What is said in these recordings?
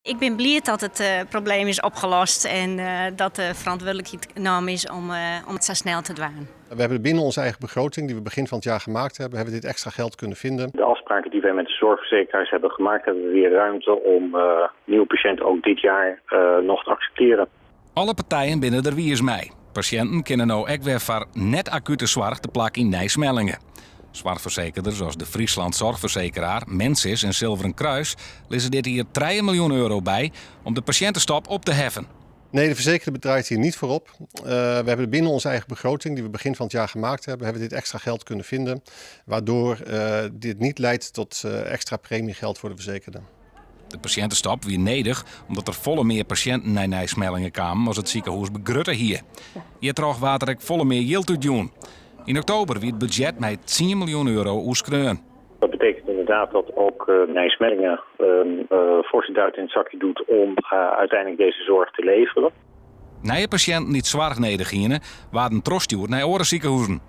Ik bin bliid dat it probleem is opgelost en dat de ferantwurdlikheid naam is om it sa snel te dwaan. We hebben binnen onze eigen begroting, die we begin van het jaar gemaakt hebben, hebben we dit extra geld kunnen vinden. De afspraken die wij met de zorgverzekeraars hebben gemaakt, hebben we weer ruimte om nieuwe patiënten ook dit jaar nog te accepteren. Alle partijen binne der wiis mei. Pasjinten kinne no ek wer foar net-akute soarch te plak yn Nij Smellinghe. Soarchfersekerders as de Friesland Zorgverzekeraar, Menzis en Zilveren Kruis lizze dit jier trije miljoen euro by om de pasjintestop op te heffen. Nee, de verzekerde draait hier niet voor op. We hebben binnen onze eigen begroting, die we begin van het jaar gemaakt hebben, hebben we dit extra geld kunnen vinden. Waardoor dit niet leidt tot extra premiegeld voor de verzekerde. De pasjintestop wie nedich omdat der folle mear pasjinten nei Nij Smellinghe kamen as it sikehûs begrutte hie. Hjirtroch waard der ek folle mear jild útjûn. Yn oktober wie it budzjet mei tsien miljoen euro oerskreaun. Dat betekent inderdaad dat ook Nij Smellinghe een forse duit in het zakje doet om uiteindelijk deze zorg te leveren. Nije pasjinten dy't soarch nedich hiene, waarden trochstjoerd nei oare sikehuzen.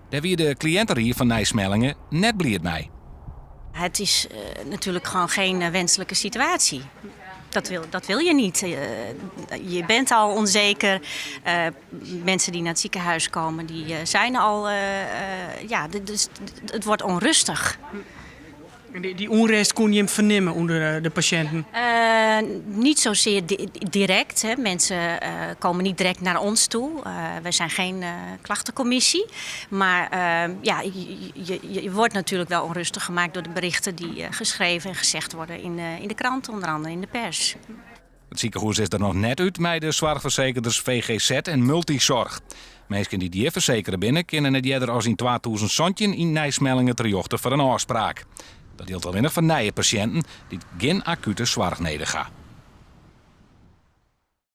Dêr wie de kliïnterie fan Nij Smellinghe net bliid mei. Het is natuurlijk gewoon geen wenselijke situatie. Dat wil, dat wil je niet. Je bent al onzeker. Mensen die naar het ziekenhuis komen, die zijn al. Ja, dus het wordt onrustig. En dy ûnrêst koene jim fernimme ûnder de pasjinten? Niet zozeer direct. Hè. Mensen komen niet direct naar ons toe. Wij zijn geen klachtencommissie. Maar ja, je wordt natuurlijk wel onrustig gemaakt door de berichten die geschreven en gezegd worden in de krant, onder andere in de pers. It sikehûs is der noch net út mei de soarchfersekerders VGZ en Multizorg. Minsken dy't hjir fersekere binne, kinne net earder as yn 2017 yn Nij Smellinghe terjochte foar in ôfspraak. Dat jildt allinnich foar nije pasjinten dy't gjin akute soarch nedich ha.